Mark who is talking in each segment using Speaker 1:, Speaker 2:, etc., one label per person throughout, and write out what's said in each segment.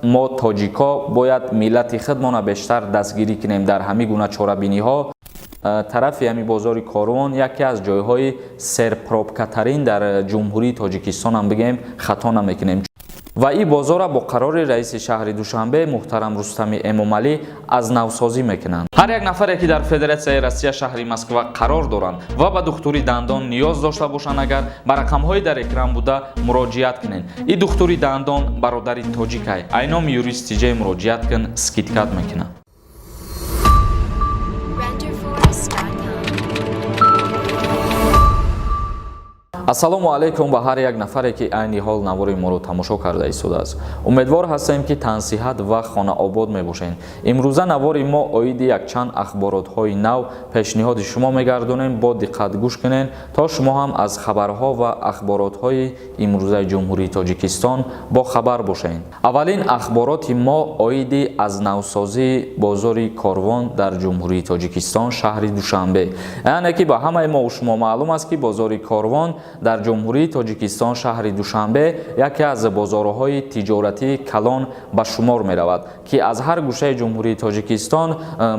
Speaker 1: Мо, тоҷикҳо, бояд миллати худмона бештар дастгирӣ кунем дар ҳамин гуна чорабиниҳо. Тарафи ҳамин бозори Корвон яке аз ҷойҳои серпробкатарин дар Ҷумҳурии Тоҷикистон ҳам бигем, хато намекунем. Ва ин бозорро бо қарори раиси шаҳри Душанбе муҳтарам Рустами Эмомалӣ аз навсозӣ мекунанд. Ҳар як нафаре, ки дар Федератсияи Россия, шаҳри Москва қарор доранд ва ба духтури дандон ниёз дошта бошанд, агар ба рақамҳои дар экран буда муроҷиат кунед. Ин духтури дандон бародари тоҷикай. Айноми Юрист Тиҷай муроҷиат кун, скидка т мекунад.
Speaker 2: Renderforest.com.
Speaker 1: Ассалому алайкум ба ҳар як нафаре, ки айни ҳол навори моро тамошо карда истодааст. Умедвор ҳастем, ки тансиҳат ва хонаобод мебошед. Имрӯза навори мо оиди якчанд ахборотҳои нав пешниҳоди шумо мегардонем. Бо диққат гӯш кунед, то шумо ҳам аз хабарҳо ва ахборотҳои имрӯзаи Ҷумҳурии Тоҷикистон бохабар бошед. Аввалин ахбороти мо оиди аз навсозии бозори Корвон дар Ҷумҳурии Тоҷикистон, шаҳри Душанбе. Яъне ки ба ҳамаи мо шумо маълум аст, ки бозори Корвон дар Ҷумҳурии Тоҷикистон, шаҳри Душанбе яке аз бозорҳои тиҷоратии калон ба шумор меравад, ки аз ҳар гӯшаи Ҷумҳурии Тоҷикистон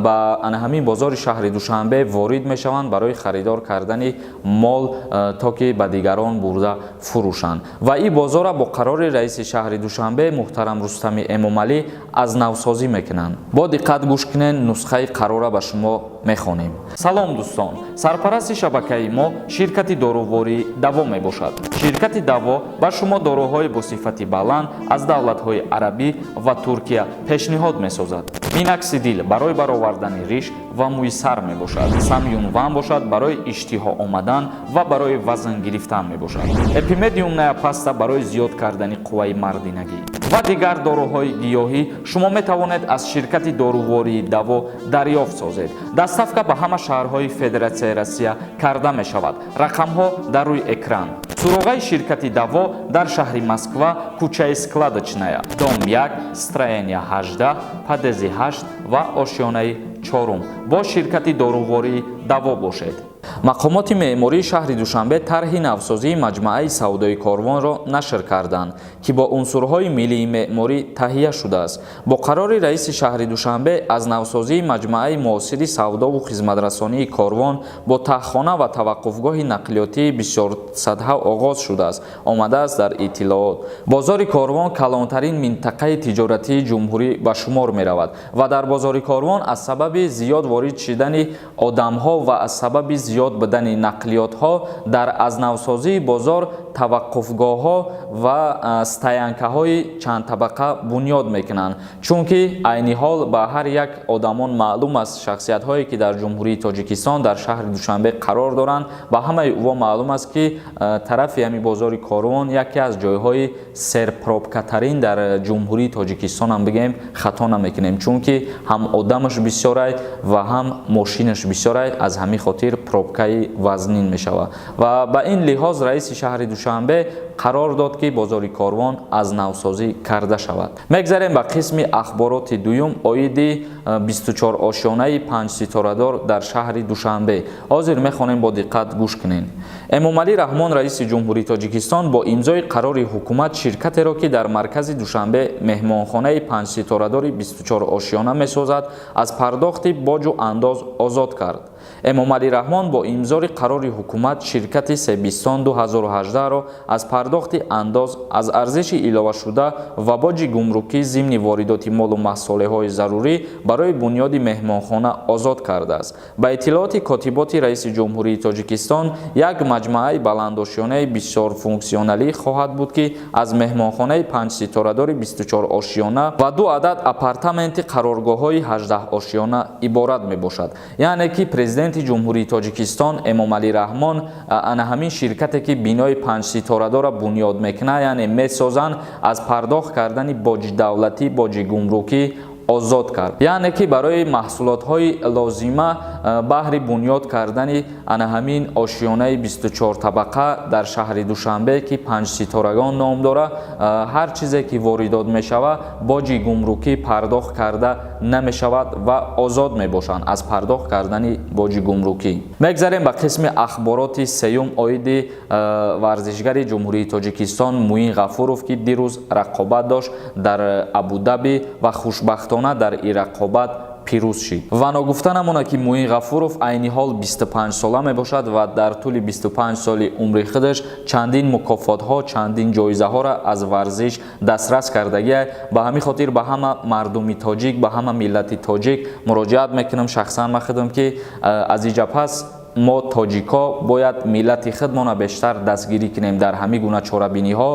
Speaker 1: ба ана ҳамин бозори шаҳри Душанбе ворид мешаванд барои харидор кардани мол, то ки ба дигарон бурда фурӯшанд. Ва ин бозорро бо қарори раиси шаҳри Душанбе муҳтарам Рустами Эмомалӣ аз навсозӣ мекунанд. Бо диққат гӯш кунед, нусхаи қарорро ба шумо мехонем. Салом, дӯстон! Сарпарасти шабакаи мо ширкати дорувории «Даво» мебошад. Ширкати «Даво» ба шумо доруҳои бо сифати баланд аз давлатҳои арабӣ ва Туркия пешниҳод месозад. Миноксидил барои баровардани риш ва мӯи сар мебошад. Самюнван бошад, барои иштиҳо омадан ва барои вазн гирифтан мебошад. Эпимедиумная паста барои зиёд кардани қувваи мардинагӣ ва дигар доруҳои гиёҳӣ шумо метавонед аз ширкати дорувории «Даво» дарёфт созед. Доставка ба ҳама шаҳрҳои Федератсияи Россия карда мешавад. Рақамҳо дар рӯи экран. Суроғаи ширкати «Даво» дар шаҳри Москва, кӯчаи Складочная, дом 1, строение 18, подъезд и 8 ва ошёнаи чорум. Бо ширкати дорувории «Даво» бошед. Мақомоти меъмории шаҳри Душанбе тарҳи навсозии маҷмӯаи савдои Корвонро нашр карданд, ки бо унсурҳои миллии меъморӣ таҳия шудааст. Бо қарори раиси шаҳри Душанбе аз навсозии маҷмӯаи муосири савдову хизматрасонии Корвон бо таҳхона ва таваққуфгоҳи нақлиётии бисёрсатҳа оғоз шудааст, омадааст дар иттилоот. Бозори Корвон калонтарин минтақаи тиҷоратии ҷумҳурӣ ба шумор меравад ва дар бозори Корвон аз сабаби зиёд ворид шидани одамҳо ва аз сабаби зиёд будани нақлиётҳо дар аз навсозии бозор таваққуфгоҳҳо ва стоянкаҳои чандтабақа бунёд мекунанд. Чунки айни ҳол ба ҳар як одамон маълум аст, шахсиятҳое, ки дар Ҷумҳурии Тоҷикистон, дар шаҳри Душанбе қарор доранд, ба ҳамаи ӯво маълум аст, ки тарафи ҳамин бозори Корвон яке аз ҷойҳои серпробкатарин дар Ҷумҳурии Тоҷикистон ҳам бигем, хато намекунем. Чунки ҳам одамаш бисёрай ва ҳам мошинаш бисёрай, аз ҳамин хотир пробкаи вазнин мешавад. Ва ба ин лиҳоз раиси шаҳри Душанбе қарор дод, ки бозори Корвон аз навсозӣ карда шавад. Мегзарем ба қисми ахбороти дуюм оиди 24 ошёнаи панҷситорадор дар шаҳри Душанбе. Ҳозир мехонем, бо диққат гӯш кунед. Эмомалӣ Раҳмон, раиси Ҷумҳурии Тоҷикистон, бо имзои қарори ҳукумат ширкатеро, ки дар маркази Душанбе меҳмонхонаи панҷситорадори 24 ошёна месозад, аз пардохти боҷу андоз озод кард. Эмомалӣ Раҳмон бо имзори қарори ҳукумат ширкати «Себистон 2018-ро аз пардохти андоз аз арзиши иловашуда ва боҷи гумрукӣ зимни воридоти молу маҳсулеҳои зарурӣ барои бунёди меҳмонхона озод кардааст. Ба иттилооти котиботи раиси Ҷумҳурии Тоҷикистон, як маҷмӯаи баландошёнаи бисёрфунксионалӣ хоҳад буд, ки аз меҳмонхонаи панҷситорадори 24 ошёна ва ду адад апартаменти қароргоҳҳои 18 ошёна иборат мебошад. Яъне ки Президенти Ҷумҳурии Тоҷикистон Эмомалӣ Раҳмон ана ҳамин ширкате, ки бинои панҷситорадорро бунёд мекунад, яъне месозанд, аз пардохт кардани боҷи давлатӣ, боҷи гумрукӣ озод кард, яъне ки барои маҳсулотҳои лозима баҳри бунёд кардани ана ҳамин ошиёнаи 24 табақа дар шаҳри Душанбе, ки панҷ ситорагон ном дора, ҳар чизе ки воридот мешавад, боҷи гумрукӣ пардохт карда намешавад ва озод мебошанд аз пардохт кардани боҷи гумрукӣ. Мегзарем ба қисми ахбороти сеюм оиди варзишгари Ҷумҳурии Тоҷикистон Муин Ғафуров, ки дирӯз рақобат дошт дар Абудаби ва хушбахтона дар ин рақобат пирӯз шид. Ва ногуфта намонад, ки Муин Ғафуров айни ҳол 25 сола мебошад ва дар тӯли 25 соли умри худаш чандин мукофотҳо, чандин ҷоизаҳоро аз варзиш дастрас кардагия. Ба ҳамин хотир ба ҳама мардуми тоҷик, ба ҳама миллати тоҷик муроҷиат мекунам шахсан ман худам, ки аз иҷа пас мо тоҷикҳо бояд миллати худмона бештар дастгирӣ кунем дар ҳамин гуна чорабиниҳо,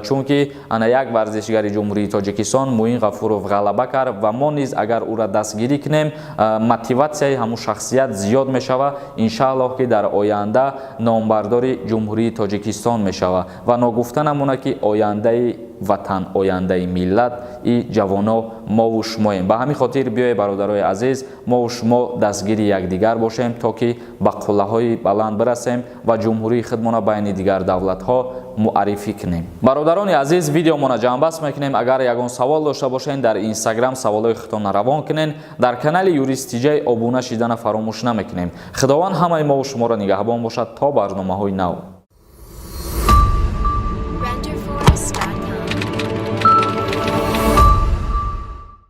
Speaker 1: чунки ана як варзишгари Ҷумҳурии Тоҷикистон Муин Ғафуров ғалаба кард ва мо низ агар ӯра дастгирӣ кунем, мотиватсияи ҳамун шахсият зиёд мешавад. Иншааллоҳ, ки дар оянда номбардори Ҷумҳурии Тоҷикистон мешавад. Ва ногуфта намонад, ки ояндаи ватан, ояндаи миллат и ҷавоно мову шумоем. Ба ҳамин хотир биёед, бародарои азиз, мову шумо дастгири якдигар бошем, то ки ба қуллаҳои баланд бирасем ва ҷумҳурии худмона байни дигар давлатҳо муаррифӣ кунем. Бародарони азиз, видеомона ҷамъбаст мекунем. Агар ягон савол дошта бошед, дар Инстаграм саволҳои худтонро равон кунед. Дар канали Юрист Тиҷай обуна шидана фаромӯш намекунем. Худованд ҳамаи мову шуморо нигаҳбон бошад то барномаҳои нав.